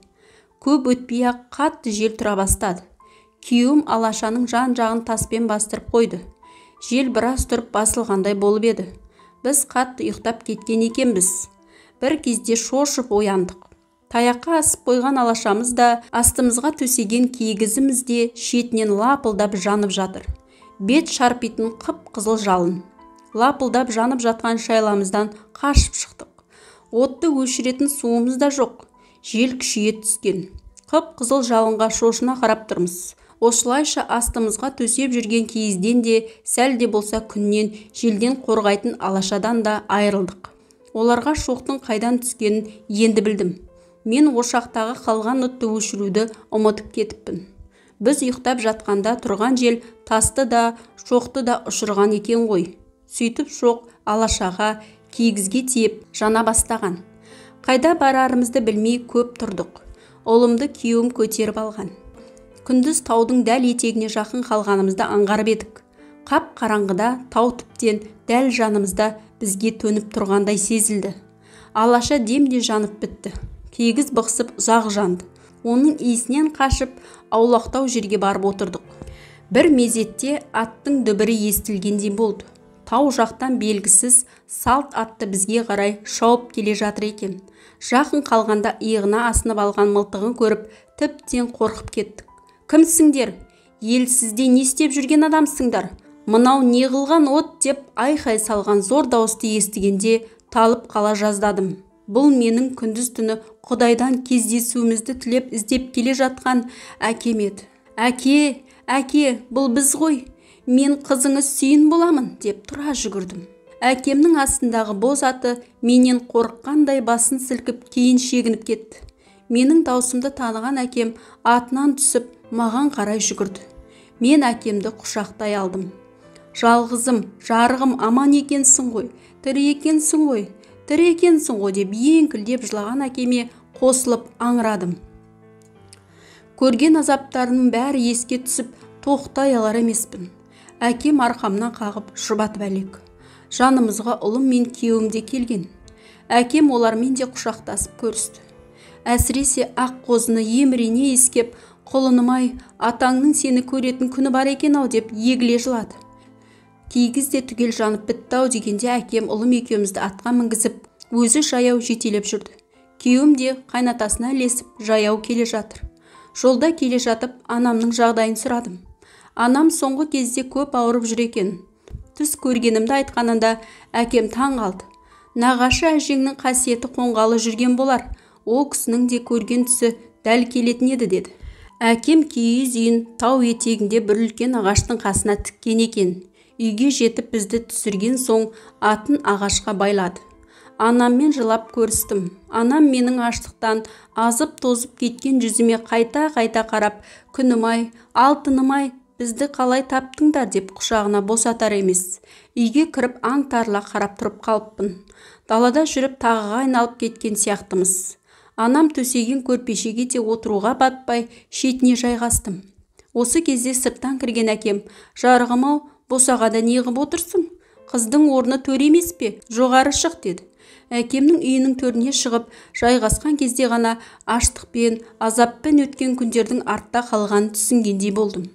Speaker 1: Көп өтпей-ақ қатты жел тұра бастады. Күйеуім алашаның жан-жағын таспен бастырып қойды. Жел біраз тұрып басылғандай болып еді. Біз қатты ұйықтап кеткен екенбіз. Бір кезде шошып ояндық. Таяққа асып қойған алашамыз да, астымызға төсеген кигізіміз де шетінен лапылдап жанып жатыр. Бет шарпитын қып-қызыл жалын. Лапылдап жанып жатқан шайламыздан қашып шықтық. Отты өшіретін суымыз да жоқ. Жел күшейе түскен. Қып-қызыл жалынға шошына қарап тұрмыз. Осылайша астымызға төсеп жүрген киізден де, сәл де болса күннен, желден қорғайтын алашадан да айырылдық. Оларға шоқтың қайдан түскенін енді білдім. Мен ошақтағы қалған отты өшіруді ұмытып кетіппін. Біз ұйықтап жатқанда тұрған жел тасты да, шоқты да ұшырған екен ғой. Сөйтіп шоқ алашаға, кигізге тиіп жана бастаған. Қайда барарымызды білмей көп тұрдық. Ұлымды күйеуім көтеріп алған. Күндіз таудың дәл етегіне жақын қалғанымызды аңғарып едік. Қап қараңғыда тау тіптен дәл жанымызда бізге төніп тұрғандай сезілді. Алаша демде жанып бітті. Кигіз бықсып ұзақ жанды. Оның иісінен қашып, аулақтау жерге барып отырдық. Бір мезетте аттың дүбірі естілгендей болды. Тау жақтан белгісіз салт атты бізге қарай шауып келе жатыр екен. Жақын қалғанда иығына асынып алған мылтығын көріп, тіптен қорқып кеттік. Кімсіңдер? Елсізде не істеп жүрген адамсыңдар? Мынау не қылған от деп айқай салған зор дауысты естігенде талып қала жаздадым. Бұл менің күндіз түні Құдайдан кездесуімізді тілеп іздеп келе жатқан әкем еді. Әке, әке, бұл біз ғой. Мен қызыңыз Сүйін боламын деп тұра жүгірдім. Әкемнің астындағы боз аты менен қорыққандай басын сілкіп кейін шегініп кетті. Менің даусымды таныған әкем атынан түсіп маған қарай жүгірді. Мен әкемді құшақтай алдым. Жалғызым, жарығым, аман екенсің ғой, тірі екенсің ғой, тірі екенсің ғой деп еңкілдеп жылаған әкеме қосылып аңырадым. Көрген азаптарының бәрі еске түсіп, тоқтай алар емеспін. Әкем арқамнан қағып жұбатып әлек. Жанымызға ұлым мен күйеуім де келген. Әкем олармен де құшақтасып көрісті. Әсіресе ақ қозыны емірене иіскеп, құлыным-ай, атаңның сені көретін күні бар екен-ау деп егіле жылады. Кигіз де түгел жанып бітті-ау дегенде әкем ұлым екеумізді атқа мінгізіп, өзі жаяу жетелеп жүрді. Күйеуім де қайнатасына ілесіп жаяу келе жатыр. Жолда келе жатып анамның жағдайын сұрадым. Анам соңғы кезде көп ауырып жүр екен. Түс көргенімді айтқанында әкем таң қалды. Нағашы әжеңнің қасиеті қонғалы жүрген болар. Ол кісінің де көрген түсі дәл келетін еді деді. Әкем киіз үйін тау етегінде бір үлкен ағаштың қасына тіккен екен. Үйге жетіп бізді түсірген соң атын ағашқа байлады. Анаммен жылап көрістім. Анам менің аштықтан азып-тозып кеткен жүзіме қайта-қайта қарап, күнім-ай, алтыным-ай, бізді қалай таптыңдар деп құшағына босатар емес. Үйге кіріп аңтарыла қарап тұрып қалыппын. Далада жүріп тағыға айналып кеткен сияқтымыз. Анам төсеген көрпешеге де отыруға батпай шетіне жайғастым. Осы кезде сырттан кірген әкем, жарығым-ау, босағада неғып отырсың? Қыздың орны төр емес пе? Жоғары шық деді. Әкемнің үйінің төріне шығып, жайғасқан кезде ғана аштықпен, азаппен өткен күндердің артта қалғанын түсінгендей болдым.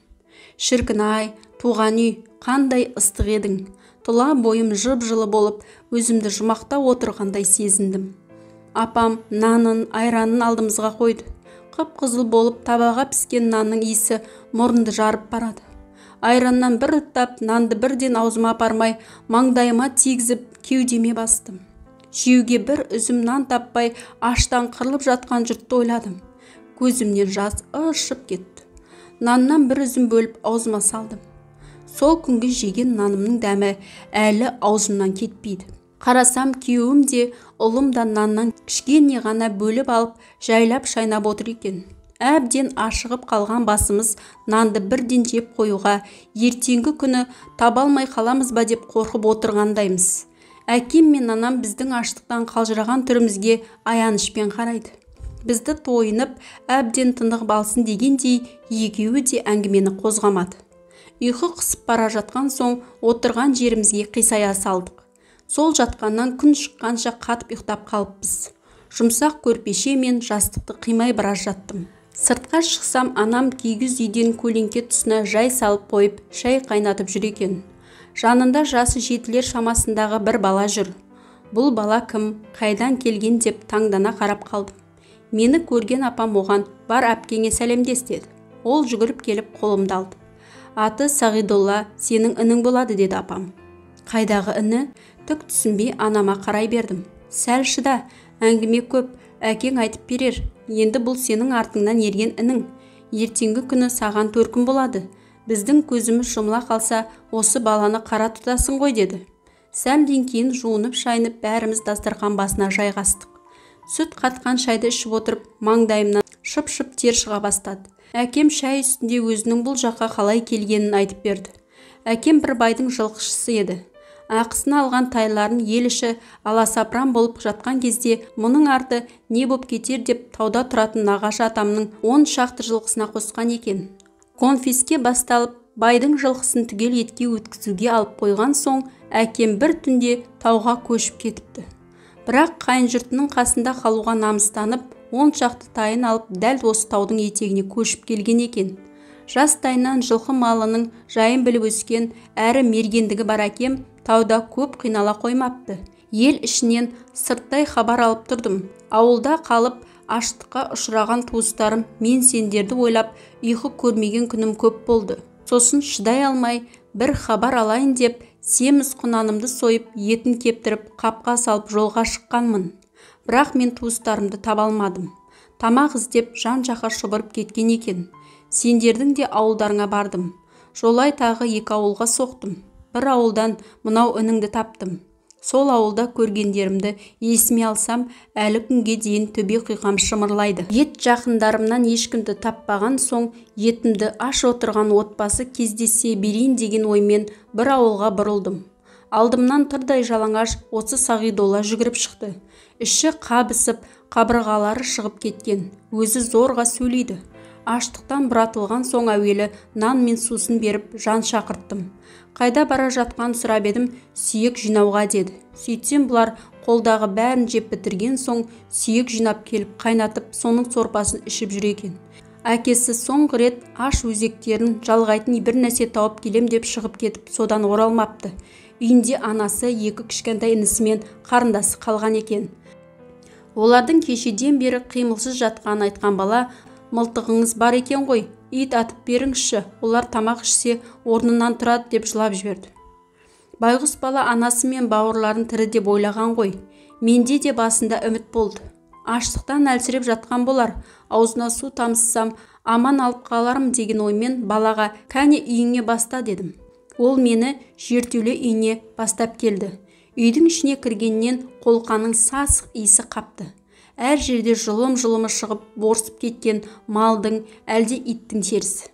Speaker 1: Шіркін-ай, туған үй, қандай ыстық едің. Тұла бойым жып-жылы болып, өзімді жұмақта отырғандай сезіндім. Апам нанын, айранын алдымызға қойды. Қып-қызыл болып табаға піскен нанның иісі мұрынды жарып барады. Айраннан бір ұрттап, нанды бірден аузыма апармай, маңдайыма тигізіп, кеудеме бастым. Жеуге бір үзім нан таппай, аштан қырылып жатқан жұртты ойладым. Көзімнен жас ыршып кетті. Наннан бір үзім бөліп аузыма салдым. Сол күнгі жеген нанымның дәмі әлі аузымнан кетпейді. Қарасам, күйеуім де, ұлым да наннан кішкене ғана бөліп алып, жайлап шайнап отыр екен. Әбден ашығып қалған басымыз нанды бірден жеп қоюға, ертеңгі күні таба алмай қаламыз ба деп қорқып отырғандаймыз. Әкем мен анам біздің аштықтан қалжыраған түрімізге аянышпен қарайды. Бізді тойынып, әбден тынығып алсын дегендей екеуі де әңгімені қозғамады. Ұйқы қысып бара жатқан соң отырған жерімізге қисая салдық. Сол жатқаннан күн шыққанша қатып ұйықтап қалыппыз. Жұмсақ көрпеше мен жастықты қимай біраз жаттым. Сыртқа шықсам, анам кигіз үйден көлеңке тұсына жай салып қойып, шай қайнатып жүр екен. Жанында жасы жетілер шамасындағы бір бала жүр. Бұл бала кім, қайдан келген деп таңдана қарап қалдым. Мені көрген апам оған бар әпкеңе сәлемдес деді. Ол жүгіріп келіп қолымды алды. Аты Сағидолла, сенің інің болады деді апам. Қайдағы іні? Түк түсінбей анама қарай бердім. Сәл шыда, әңгіме көп, әкең айтып берер. Енді бұл сенің артыңнан ерген інің. Ертеңгі күні саған төркін болады. Біздің көзіміз жұмыла қалса, осы баланы қара тұтасың ғой деді. Сәлден кейін жуынып шайынып бәріміз дастархан басына жайғастық. Сүт қатқан шайды ішіп отырып, маңдайымнан шып-шып тер шыға бастады. Әкем шай үстінде өзінің бұл жаққа қалай келгенін айтып берді. Әкем бір байдың жылқышысы еді. Ақысына алған тайларын ел іші аласапыран болып жатқан кезде мұның арты не боп кетер деп тауда тұратын нағашы атамның 10 шақты жылқысына қосқан екен. Конфиске басталып, байдың жылқысын түгел етке өткізуге алып қойған соң, әкем бір түнде тауға көшіп кетіпті. Бірақ қайын жұртының қасында қалуға намыстанып, 10 шақты тайын алып дәл осы таудың етегіне көшіп келген екен. Жастайынан жылқы малының жайын біліп өскен, әрі мергендігі бар әкем тауда көп қинала қоймапты. Ел ішінен сырттай хабар алып тұрдым. Ауылда қалып, аштыққа ұшыраған туыстарым мен сендерді ойлап, ұйқы көрмеген күнім көп болды. Сосын шыдай алмай, бір хабар алайын деп, семіз құнанымды сойып, етін кептіріп, қапқа салып жолға шыққанмын. Бірақ мен туыстарымды таба алмадым. Тамақ іздеп жан-жаққа шұбырып кеткен екен. Сендердің де ауылдарыңа бардым. Жолай тағы 2 ауылға соқтым. Бір ауылдан мынау ініңді таптым. Сол ауылда көргендерімді есіме алсам, әлі күнге дейін төбе құйқам шымырлайды. Ет жақындарымнан ешкімді таппаған соң, етімді аш отырған отбасы кездессе берейін деген оймен бір ауылға бұрылдым. Алдымнан тырдай жалаңаш осы Сағидолла жүгіріп шықты. Іші қабысып, қабырғалары шығып кеткен. Өзі зорға сөйлейді. Аштықтан бұратылған соң әуелі нан мен сусын беріп жан шақырттым. Қайда бара жатқан сұрап едім, сүйек жинауға деді. Сөйтсем бұлар қолдағы бәрін жеп бітірген соң сүйек жинап келіп қайнатып, соның сорпасын ішіп жүр екен. Әкесі соңғы рет аш өзектерін жалғайтын бір нәрсе тауып келем деп шығып кетіп, содан оралмапты. Үйінде анасы, екі кішкентай інісі мен қарындасы қалған екен. Олардың кешеден бері қимылсыз жатқанын айтқан бала, мылтығыңыз бар екен ғой, ит атып беріңізші, олар тамақ ішсе орнынан тұрады деп жылап жіберді. Байғұс бала анасы мен бауырларын тірі деп ойлаған ғой. Менде де басында үміт болды. Аштықтан әлсіреп жатқан болар, аузына су тамызсам аман алып қаларым деген оймен балаға кәне үйіңе баста дедім. Ол мені жертөле үйіне бастап келді. Үйдің ішіне кіргеннен қолқаның сасық иісі қапты. Әр жерде жұлым-жұлымы шығып борсып кеткен малдың, әлде иттің терісі.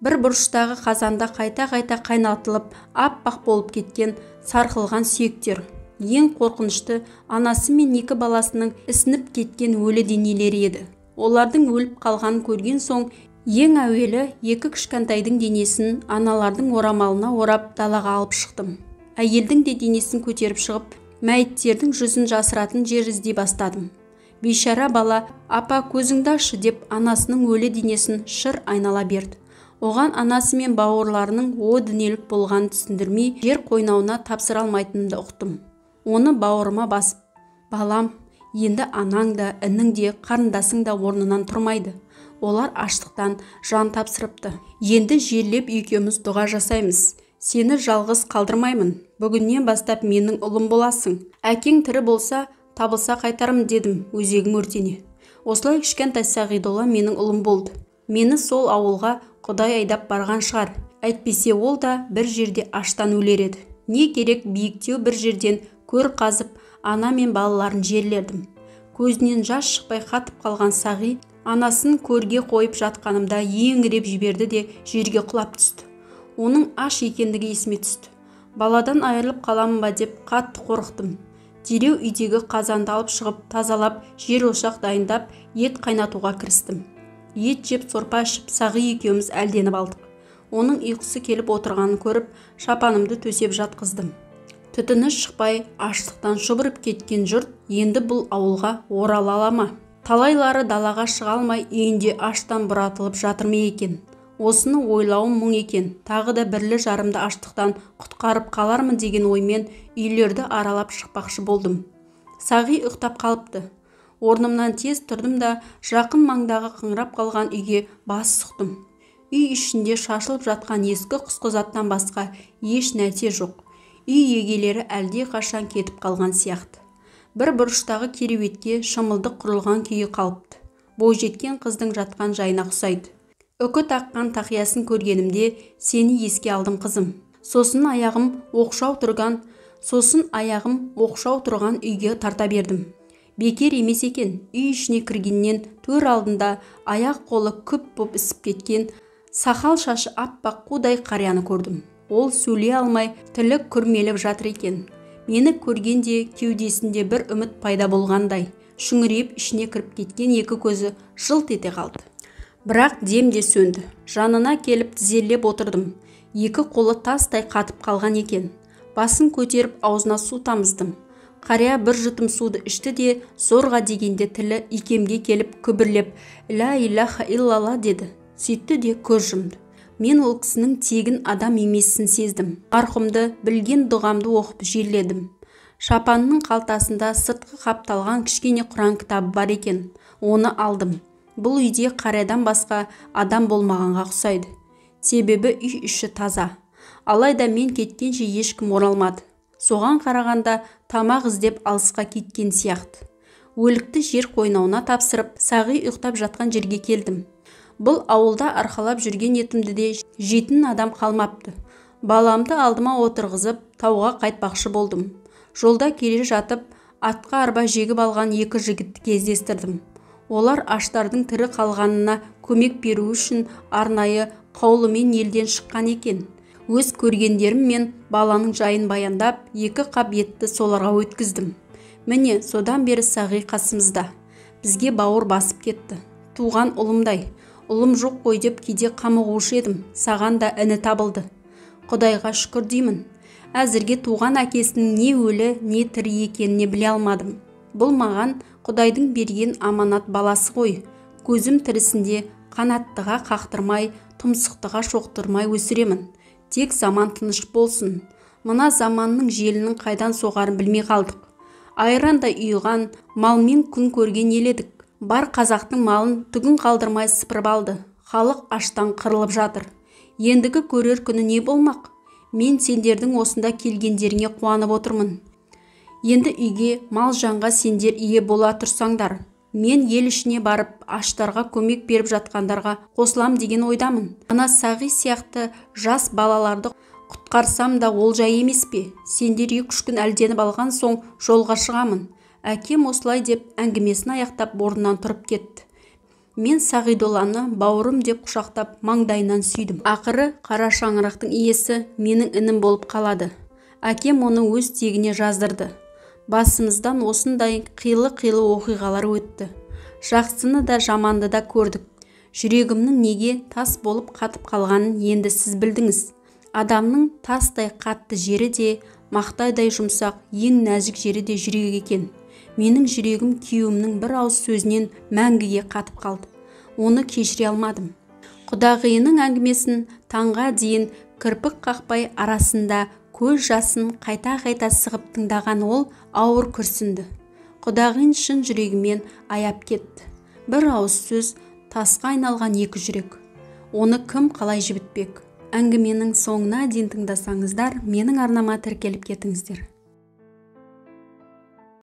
Speaker 1: Бір бұрыштағы қазанда қайта-қайта қайнатылып, аппақ болып кеткен сарқылған сүйектер. Ең қорқынышты анасы мен екі баласының ісініп кеткен өлі денелері еді. Олардың өліп қалғанын көрген соң, ең әуелі екі кішкентайдың денесін аналардың орамалына орап далаға алып шықтым. Әйелдің де денесін көтеріп шығып, мәйіттердің жүзін жасыратын жер іздей бастадым. Бейшара бала, апа көзіңді ашшы деп анасының өлі денесін шыр айнала берді. Оған анасы мен бауырларының о дүниелік болғанын түсіндірмей, жер қойнауына тапсыра алмайтынымды ұқтым. Оны бауырыма басып, балам, енді анаң да, інің де, қарындасың да орнынан тұрмайды. Олар аштықтан жан тапсырыпты. Енді жерлеп екеуміз дұға жасаймыз. Сені жалғыз қалдырмаймын. Бүгіннен бастап менің ұлым боласың. Әкең тірі болса, табылса қайтарым дедім, өзегім өртене. Осылай кішкентай Сағидолла менің ұлым болды. Мені сол ауылға Құдай айдап барған шығар. Әйтпесе ол да бір жерде аштан өлер еді. Не керек, биіктеу бір жерден көр қазып, ана мен балаларын жерлердім. Көзінен жас шықпай қатып қалған Сағи анасын көрге қойып жатқанымда еңіреп жіберді де жерге құлап түсті. Оның аш екендігі есіме түсті. Баладан айырылып қаламын ба деп қатты қорықтым. Дереу үйдегі қазанды алып шығып, тазалап, жер ошақ дайындап, ет қайнатуға кірістім. Ет жеп, сорпа ішіп, Сағи екеуміз әлденіп алдық. Оның ұйқысы келіп отырғанын көріп, шапанымды төсеп жатқыздым. Түтіні шықпай, аштықтан шұбырып кеткен жұрт енді бұл ауылға орала ала ма? Талайлары далаға шыға алмай, үйінде аштан бұратылып жатыр ма екен? Осыны ойлауым мұң екен. Тағы да бірлі-жарымды аштықтан құтқарып қалармын деген оймен үйлерді аралап шықпақшы болдым. Сағи ұйықтап қалыпты. Орнымнан тез тұрдым да жақын маңдағы қаңырап қалған үйге бас сұқтым. Үй ішінде шашылып жатқан ескі құсқы заттан басқа еш нәрсе жоқ. Үй егелері әлде қашан кетіп қалған сияқты. Бір бұрыштағы кереуетке шымылдық құрылған күйі қалыпты. Бойжеткен қыздың жатқан жайына ұқсайды. Үкі таққан тақиясын көргенімде сені еске алдым қызым. Сосын аяғым оқшау тұрған үйге тарта бердім. Бекер емес екен, үй ішіне кіргеннен төр алдында аяқ қолы күп боп ісіп кеткен, сақал шашы аппақ қудай қарияны көрдім. Ол сөйлей алмай, тілі күрмеліп жатыр екен. Мені көргенде кеудесінде бір үміт пайда болғандай, шүңірейіп ішіне кіріп кеткен екі көзі жылт ете қалды. Бірақ дем де сөнді. Жанына келіп тізерлеп отырдым. Екі қолы тастай қатып қалған екен. Басын көтеріп аузына су тамыздым. Қария бір жұтым суды ішті де, зорға дегенде тілі икемге келіп күбірлеп «Ла илаха иллалла» деді. Сөйтті де көз жұмды. Мен ол кісінің тегін адам емесін сездім. Марқұмды білген дұғамды оқып жерледім. Шапанның қалтасында сыртқы қапталған кішкене Құран кітабы бар екен. Оны алдым. Бұл үйде қариядан басқа адам болмағанға ұқсайды. Себебі үй іші таза. Алайда мен кеткенше ешкім оралмады. Соған қарағанда тамақ іздеп алысқа кеткен сияқты. Өлікті жер қойнауына тапсырып, Сағи ұйықтап жатқан жерге келдім. Бұл ауылда арқалап жүрген етімді де жейтін адам қалмапты. Баламды алдыма отырғызып, тауға қайтпақшы болдым. Жолда келе жатып, атқа арба жегіп алған екі жігітті кездестірдім. Олар аштардың тірі қалғанына көмек беру үшін арнайы қаулымен елден шыққан екен. Өз көргендерім мен баланың жайын баяндап, екі қап етті соларға өткіздім. Міне, содан бері Сағи қасымызда. Бізге бауыр басып кетті. Туған ұлымдай. Ұлым жоқ қой деп кейде қамығушы едім. Саған да іні табылды. Құдайға шүкір деймін. Әзірге туған әкесінің не өлі, не тірі екеніне біле алмадым. Бұл маған Құдайдың берген аманат баласы ғой. Көзім тірісінде Қанаттыға қақтырмай, тұмсықтыға шоқтырмай өсіремін. Тек заман тыныш болсын. Мына заманның желінің қайдан соғарын білмей қалдық. Айрандай ұйыған малмен күн көрген ел едік. Бар қазақтың малын түгін қалдырмай сыпырып алды. Халық аштан қырылып жатыр. Ендігі көрер күні не болмақ? Мен сендердің осында келгендеріңе қуанып отырмын. Енді үйге, мал-жанға сендер ие бола тұрсаңдар. Мен ел ішіне барып, аштарға көмек беріп жатқандарға қосылам деген ойдамын. Мына Сағи сияқты жас балаларды құтқарсам да олжа емес пе? Сендер 2-3 күн әлденіп алған соң жолға шығамын. Әкем осылай деп әңгімесін аяқтап орнынан тұрып кетті. Мен Сағидолланы бауырым деп құшақтап маңдайынан сүйдім. Ақыры қара шаңырақтың иесі менің інім болып қалады. Әкем оны өз тегіне жаздырды. Басымыздан осындай қилы-қилы оқиғалар өтті. Жақсыны да жаманды да көрдік. Жүрегімнің неге тас болып қатып қалғанын енді сіз білдіңіз. Адамның тастай қатты жері де, мақтайдай жұмсақ, ең нәзік жері де жүрек екен. Менің жүрегім күйеуімнің бір ауыз сөзінен мәңгіге қатып қалды. Оны кешіре алмадым. Құдағиының әңгімесін таңға дейін кірпік қақпай арасында көз жасын қайта-қайта сығып тыңдаған ол ауыр күрсінді. Құдағин шын жүрегімен аяп кетті. Бір ауыз сөз тасқа айналған екі жүрек. Оны кім қалай жібітпек? Әңгіменің соңына дейін тыңдасаңыздар, менің арнама тіркеліп кетіңіздер.